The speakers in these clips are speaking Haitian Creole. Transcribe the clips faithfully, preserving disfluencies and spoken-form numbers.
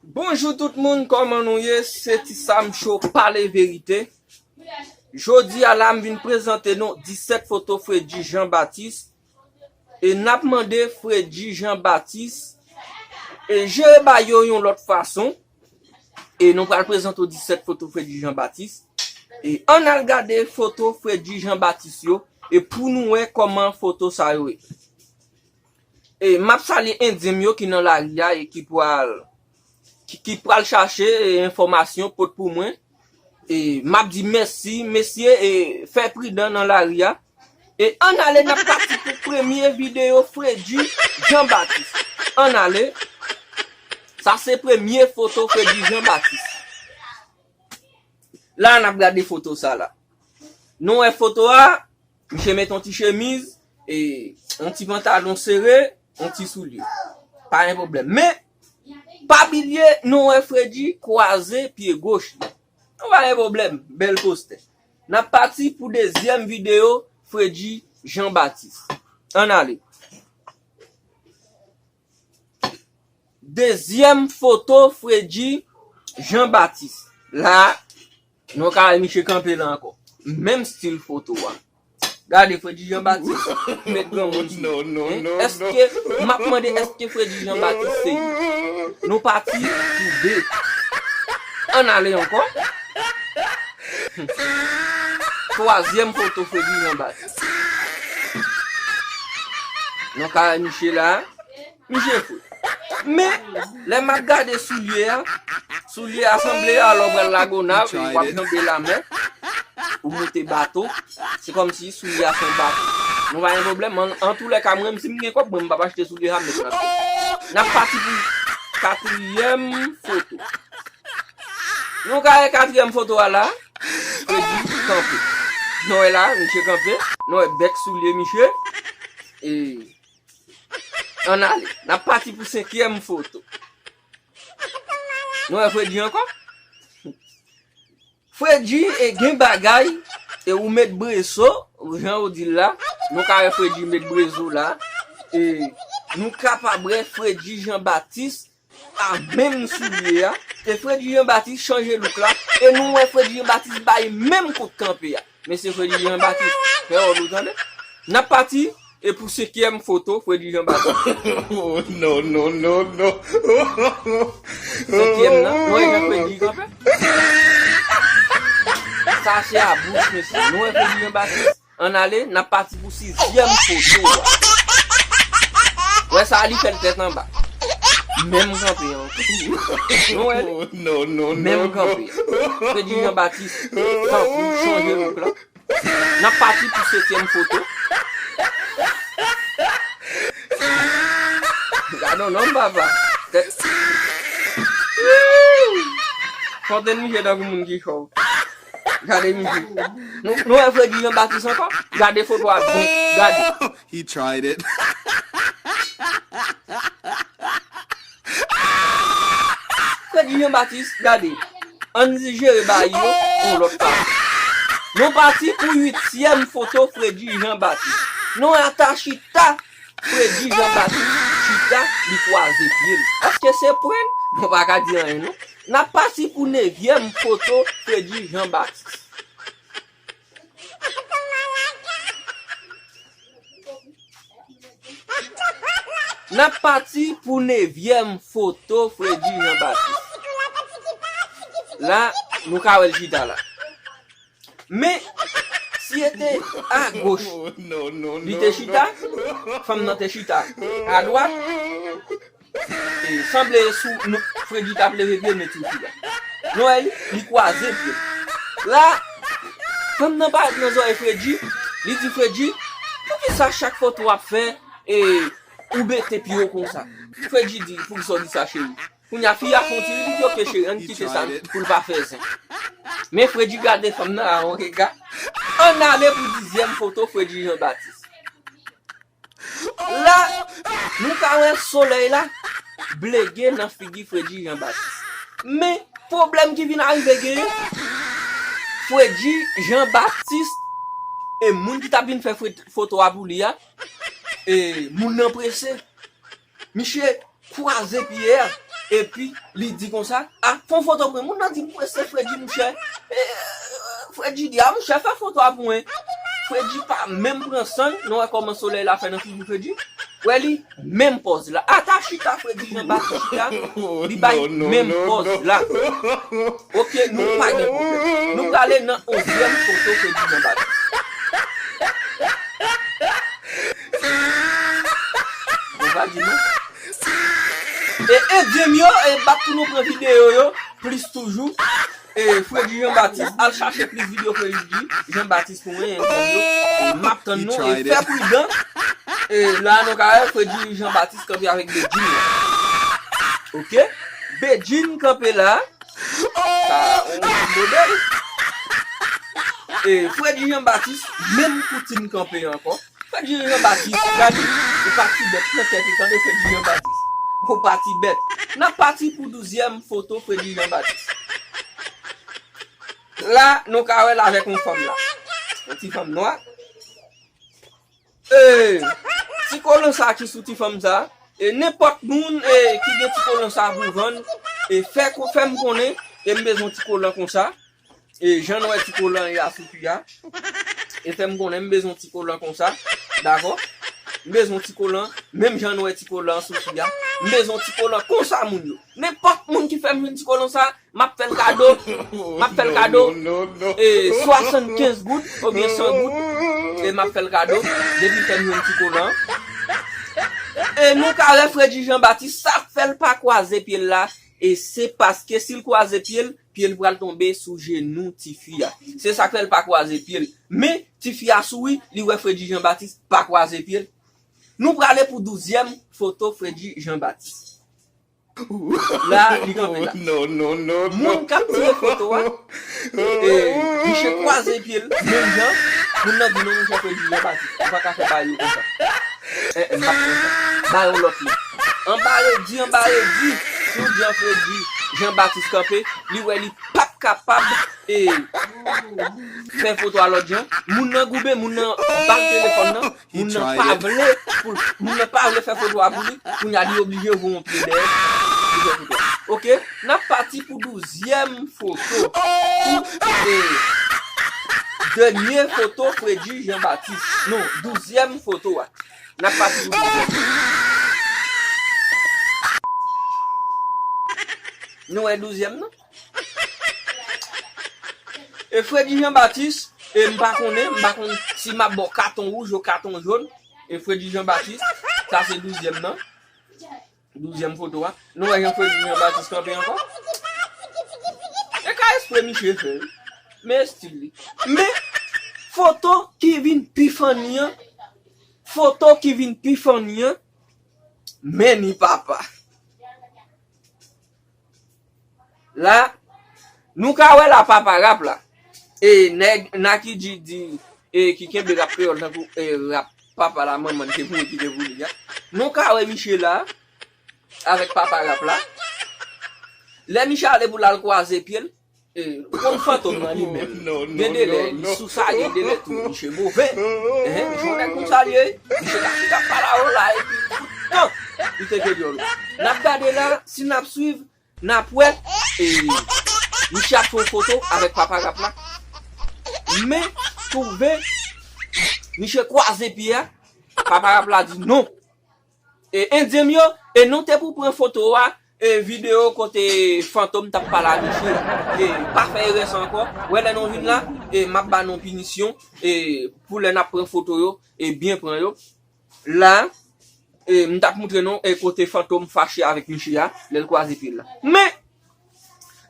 Bonjou tout moun, kòman nou ye? Se Ti Sam Show, pale verite. Jodi a la, m vin prezante nou disèt foto Freddy Jean Baptiste. E n ap mande Freddy Jean Baptiste e jere bagay yo yon lòt fason. E nou pral prezante w disèt foto Freddy Jean Baptiste. E ann al gade foto Freddy Jean Baptiste yo. E pou nou wè kòman foto sa yo ye. E m ap salye endyen m yo ki nan lari a e ki pral, ki, ki pral chache, e, enfòmasyon pot pou mwen. E m ap di mèsi, mesye, e fè pridan nan lari a. E ann ale, n ap pati pou premye videyo Freddy Jean Baptiste. Ann ale. Sa se premye foto Freddy Jean Baptiste. La, n ap gade foto sa la. Nou wè foto a, misye met yon ti chemiz, e yon ti pantalon sere, yon ti soulye. Pa gen pwoblèm. Men, pa bliye, nou wè Freddy kwaze pye goch li. Nou pa gen pwoblèm. Bèl postè. N ap pati pou dezyèm videyo Freddy Jean Baptiste. Ann ale. Dezyèm foto Freddy Jean Baptiste. La, nou ka wè misye kanpe la ankò. Menm stil foto a. Gade Freddy Jean Baptiste, met granmoun sou li. Èske, m ap mande, èske Freddy Jean Baptiste se li? Nou pati pou de. Ann ale ankò. Twazyèm foto Freddy Jean Baptiste. Nou ka wè misye la. Misye fou. Men, lè m ap gade soulye a, soulye a sanble a lè w pral Lagonav, e w ap janbe lamè, ou moute bato, se kòmsi soulye a se yon bato. Nou pa gen pwoblèm, an, antoulèka, mwen menm, si m gen kòb, mwen, m p ap achte soulye sa, m met nan pye. N ap pati pou katriyèm foto. Nou ka wè katriyèm foto a la, Freddy kanpe. Nou wè la, misye kanpe, nou wè bèk soulye misye, e Ann ale. N ap pati pou senkyèm foto. Nou wè Freddy ankò? Freddy, e, gen bagay, e, ou met brezo, jan ou di l la. Nou ka wè Freddy met brezo la. E nou kapab wè Freddy Jean Baptiste a menm soulye a. E Freddy Jean Baptiste chanje look la. E nou wè Freddy Jean Baptiste bay menm kout kanpe a. Mesye Freddy Jean Baptiste, fè òd ou tande. N ap pati, e pou senkyèm foto Freddy Jean Baptiste. Oh, non, non, non, non. Senkyèm nan, nou wè jan Freddy kanpe. Sa se a bouch, mesye. Nou wè Freddy Jean Baptiste. Ann ale, n ap pati pou sizyèm foto a. Wè sa, li fè l tèt anba. Menm kanpe an. Nou wè li? Oh, non, non, non, non. Menm kanpe an. Freddy Jean Baptiste, tanpri, chanje look la. N ap pati pou setyèm foto. Gade yon nonm, papa. Tèt. Kote misye tankou moun ki chòv. Gade misye. Nou, nou wè Freddy Jean Baptiste ankò? Gade foto a byen. Gade. He tried it. Freddy Jean Baptiste, gade. Ann jere bagay yo yon lòt fason. Nou pati pou uityèm foto Freddy Jean Baptiste. Nou wè ata chita Freddy Jean Baptiste chita, li kwaze pye l. Èske se prank? Nou pa ka di anyen non. N ap pati pou nevyèm foto Freddy Jean Baptiste. N ap pati pou nevyèm foto Freddy Jean Baptiste. La, nou ka wè l chita la. Men, si l te agoch, li te chita, fanm nan te chita adwat, e sanble sou nou, Freddy t ap leve pye l, men tou chita. Nou wè li, li kwaze pye l. La, fanm nan parèt nan zòrèy Freddy, li di Freddy, "Poukisa chak foto w ap fè, e, ou mete pye w konsa?" Freddy di, "Poukisa w di sa, cheri?" Kounye a, fi a fè yon ti ri, li di, "Oke, cheri, ann kite sa pou l pa fè zen." Men Freddy gade fanm nan a yon rega. Ann ale pou dizyèm foto Freddy Jean Baptiste. La, nou ka wè solèy la blege nan figi Freddy Jean Baptiste. Men, pwoblèm ki vin arive genyen, Freddy Jean Baptiste, e moun ki t ap vin fè fre-, foto a pou li a, e moun nan prese. Misye kwaze pye a. Epi, li di konsa, a, fè yon foto pou mwen. Moun nan di, mwen, se Fredi, monchè. E, Fredi di, a, monchè, fè foto a pou mwen. Fredi pa menm pran san, nou wè kòman solèy la fè nan figi Fredi. Wè li, menm pòz la. Ata chita, Fredi Jean Baptiste chita, li bay menm pòz la. Ok, nou pa gen pwoblèm. Nou prale nan onzyèm foto Fredi Jean Baptiste. Bon, pa di non. E endyen m yo, e bat pou nou pran videyo yo, plis toujou. E Fredi Jean Baptiste, al chache plis videyo Fredi Jean Baptiste pou mwen, endyen m yo. E m ap tann nou, e fè pridan. E la, nou ka wè Fredi Jean Baptiste kanpe avèk Bedjine la. Ok? Bedjine kanpe la. Sa, on modèl. E Fredi Jean Baptiste, menm koutim kanpe ankò. Fredi Jean Baptiste, gade, ou pati bèt nan tèt ou, tande Fredi Jean Baptiste. Ou pati bèt. N ap pati pou douzyèm foto Fredi Jean Baptiste. La, nou ka wè l avèk yon fanm la. Yon ti fanm nwa. E, ti kolan sa ki sou ti fanm sa, e, nenpòt moun, e, ki gen ti kolan sa pou vann, e, fè ko-, fè m konnen, e, m bezwen ti kolan konsa. E jan nou wè ti kolan ye a sou fi a. E fè m konnen m bezwen ti kolan konsa. Dakò? M bezwen ti kolan, menm jan nou wè ti kolan sou fi a. M bezwen ti kolan konsa moun yo. Nenpòt moun ki fè m jwenn ti kolan sa, m ap fè l kado. M ap fè l kado. E swasannkenz goud oubyen san goud. E m ap fè l kado. Depi fè m jwenn ti kolan. E nou ka wè Fredi Jean Baptiste, sa fè l pa kwaze pye l la. E se paske si l kwaze pye l, pye l pral tonbe sou jenou tifi a. Se sa k fè l pa kwaze pye l. Men, tifi a souri, li wè Fredi Jean Baptiste pa kwaze pye l. Nou prale pou douzyèm foto Fredi Jean Baptiste. La, li kanpe la. Moun k ap tire foto a, e, misye kwaze pye l, menm jan, moun nan di non, monchè, Fredi Jean Baptiste, ou pa ka fè bagay yo konsa. Eh, eh, m p ap pran sa. Ba yon lòt non. Anba redi, anba redi. Si w di an Fredi Jean Baptiste kanpe, li wè li p ap kapab, e, fè foto a lòt jan. Moun nan goumen, moun nan ba l telefòn nan. Moun nan pa vle pou l, moun nan pa vle fè foto a pou li. Kounye a li oblije voye yon pye dèyè pou fè foto a. Ok, n ap pati pou douzyèm foto. Pou, e, dènye foto Fredi Jean Baptiste. Non, douzyèm foto a. N ap pati pou douzyèm. Nou wè douzyèm nan? E Fredi Jean Baptiste, e m pa konnen, m pa konn si m ap ba w katon wouj ou katon jòn. E Fredi Jean Baptiste, sa se douzyèm nan. Douzyèm foto a. Nou wè jan Fredi Jean Baptiste kanpe ankò? E ka espre misye fè, wi. Men estil li. Men foto ki vin pi funny an, foto ki vin pi funny an, men ni papa. La, nou ka wè la papa rap la. E nèg Naki di, di, e ki kenbe rap kreyòl tankou, e, rap papa la manman te pou, ki te pou li a. Nou ka wè misye la, avèk papa rap la. Lè misye ale pou l al kwaze pye l, e, ou konn Fantom nan li menm. Gen de lè, li sousage, de lè tou, misye move. Enhen, jan nèg konsa li ye, misye ka chita pale avè w la, epi tout tan, li te ke dyòl ou. N ap gade la, si n ap swiv, n ap wè, e, misye ap fè yon foto avèk papa rap la. Men, twouve, misye kwaze pye a, papa rap la di non. E, endyen m yo, e nou te pou pran foto a, e, videyo kote Fantom t ap pale a misye. E, pa fè erè sa ankò. Wè lè nou vin la, e, m ap ba nou pinisyon, e, pou lè n ap pran foto yo, e, byen pran yo. La, e, m t ap moutre nou, e, kote Fantom fache avèk misye a, lè l kwaze pye l la. Men,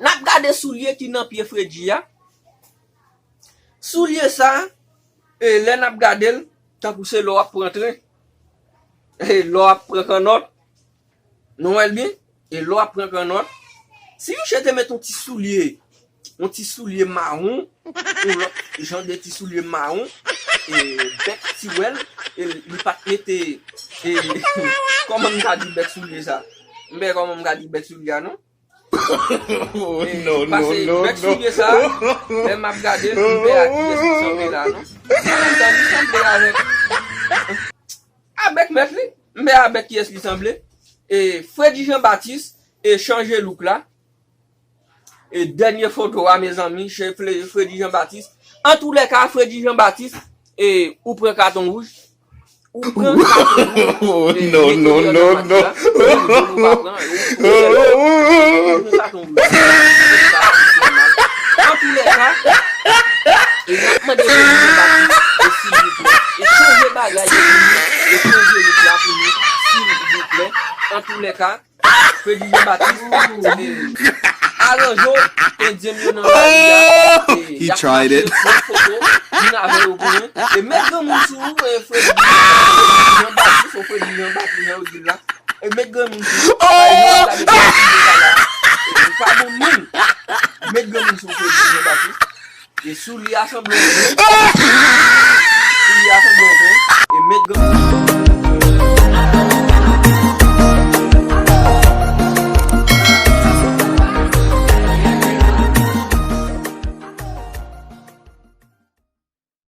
n ap gade soulye ki nan pye Fredi a. Soulye sa, e, lè n ap gade l, tankou se lè w ap pran tren. E, lè w ap pran kannòt. Nou wè l byen? E lè w ap pran kannòt. Si misye te met yon ti soulye, yon ti soulye mawon, yon lòt jan de ti soulye mawon, e bèk ti wèl, e li pa t mete, e, kòman m ka di bèk soulye sa? M pa kòman m ka di bèk soulye a, non? E, pase bèk soulye sa, lè m ap gade l, m pa wè a kiyès li sanble la, non? An menm tan, li sanble avèk, avèk mèt li, m pa wè avèk kiyès li sanble. E, Fredi Jean Baptiste, e chanje look la. E dènye foto a, mezanmi, se Fle- Fredi Jean Baptiste. Antoulèka, Fredi Jean Baptiste, e ou pran katon wouj. Ou pran katon wouj. Oh, no, no, no, no. Ou pran katon wouj. Antoulèka, e n ap mande Fredi Jean Baptiste, e silvouplè, e chanje bagay yo pou nou, e chanje look la pou nou, silvouplè. Antoulèka, Fredi Jean Baptiste, e, aranjo, endyen m yo nan lari a, e, He tried it. Pran foto, vin avè yo pou mwen. E met granmoun sou ou, e, Fredi, Fredi Jean Baptiste, ou Fredi Jean Baptiste, jan yo di l la. E met granmoun sou ou. Pa egzanp, gade Fredi Jean Baptiste la. E, ou pa bon moun. Met granmoun sou ou, Fredi Jean Baptiste. E soulye a sanble yon grenn.